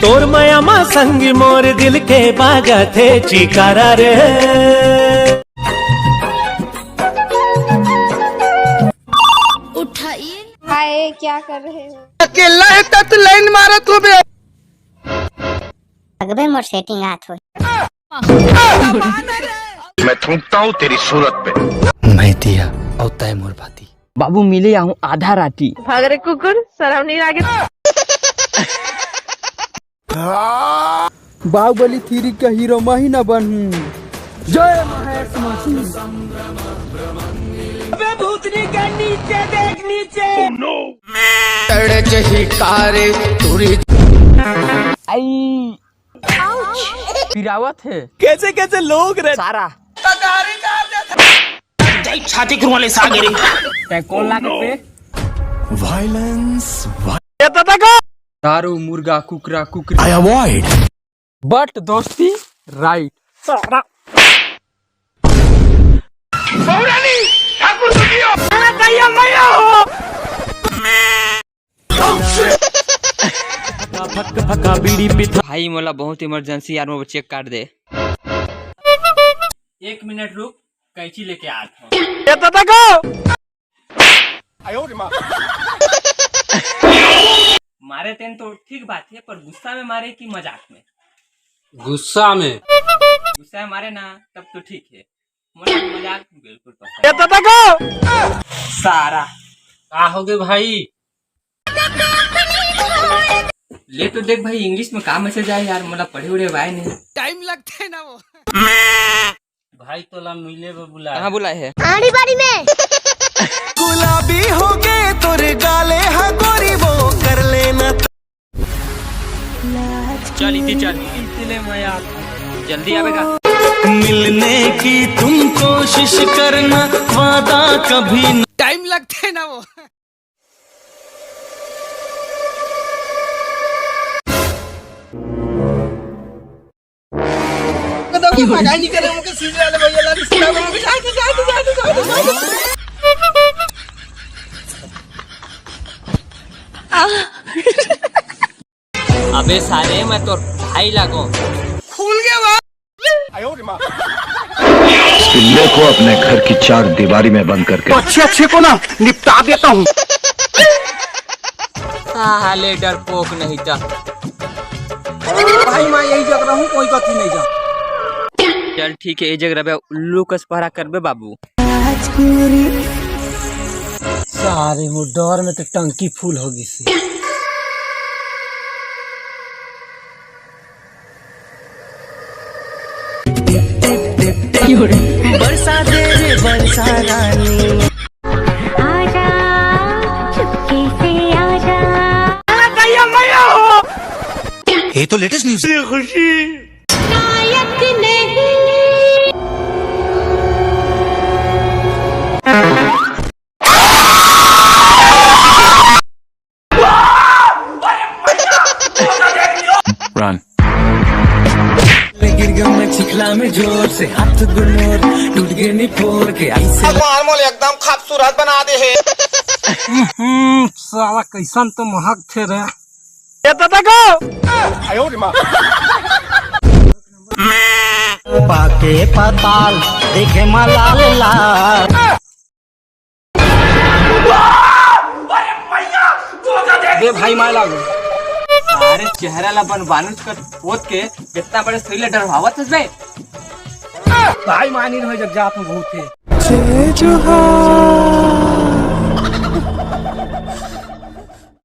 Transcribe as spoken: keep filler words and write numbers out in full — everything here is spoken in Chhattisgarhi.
तोर मया मा संगी मोर दिल के बाजथे चिकारा रे। उठाइए। हाय, क्या कर रहे हो? अकेला है तत लाइन मारत हो बे। अगबे मोर सेटिंग आत हो। मैं थूकता हूँ तेरी सूरत पे। मैं दिया और तय मोर बाती। बाबू मिले आहूँ आधा राती। भाग रे कुकुर, शरम नहीं लागे? बाहुबली थ्री का हीरो मैं ही ना बनूं। जय महेश मसीह। अबे भूतनी के नीचे देख, नीचे। तड़च ही कारे तुरी। आई। पिरावत है। कैसे कैसे लोग रहे सारा। छाती कुरवाले सागरी। तै कौन लागे पे? Violence. दारू, मुर्गा, कुकरा, कुकरी। I avoid. बट दोस्ती राइट। भाई मोला बहुत इमरजेंसी यार, मोर चेक काट दे। एक मिनट रुक, कैंची लेके आत हूँ। मारे तेन तो ठीक बात है, पर गुस्सा में मारे कि मजाक में? गुस्सा में। गुस्सा में मारे ना, तब तो ठीक है। मोला मजाक बिल्कुल पसंद। सारा का होगे भाई? ले तो देख भाई, इंग्लिश में का मैसेज आए यार, मोला पढ़े उड़े आए नहीं। टाइम लगते ना वो। भाई तोला मिले बर बुला। कहाँ बुलाए है? आड़ी बाड़ी में। गुलाबी हो गए तोरे गाले हा गोरी वो कर लेना। चल इतनी चल, जल्दी आवेगा। मिलने की तुम कोशिश करना, वादा कभी न। टाइम लगते ना वो। अबे साले, मैं तो भाई लागो। इस पिल्ले को अपने घर की चार दीवारी में बंद करके अच्छे अच्छे को ना निपटा देता हूँ। साले डरपोक नहीं था। भाई मैं यही जगह रहूँ, कोई गति नहीं जा। चल ठीक है, ये जगह रबे उल्लू कस पहरा करबे बाबू। सारे मोर डर में तो टंकी फुल हो गई सी। बरसा दे रे बरसा रानी। आजा चुपके से आजा। ये तो लेटेस्ट न्यूज। लायक नहीं। Run. गिर गया मैं चिखला में जोर से, हाथ गुनोर टूट गए निपोर के ऐसे। भगवान मोल एकदम खूबसूरत बना दे है। हम्म, साला कैसन तो महक थे रे। ये तो देखो। पाके पताल देखे मलाल लाल। बे भाई माय लागो। अरे चेहरा ला बन बानुस कर पोत के कितना बड़े सुई ले डरवावत हस बे। भाई मानी रहो जब जात में बहुत थे।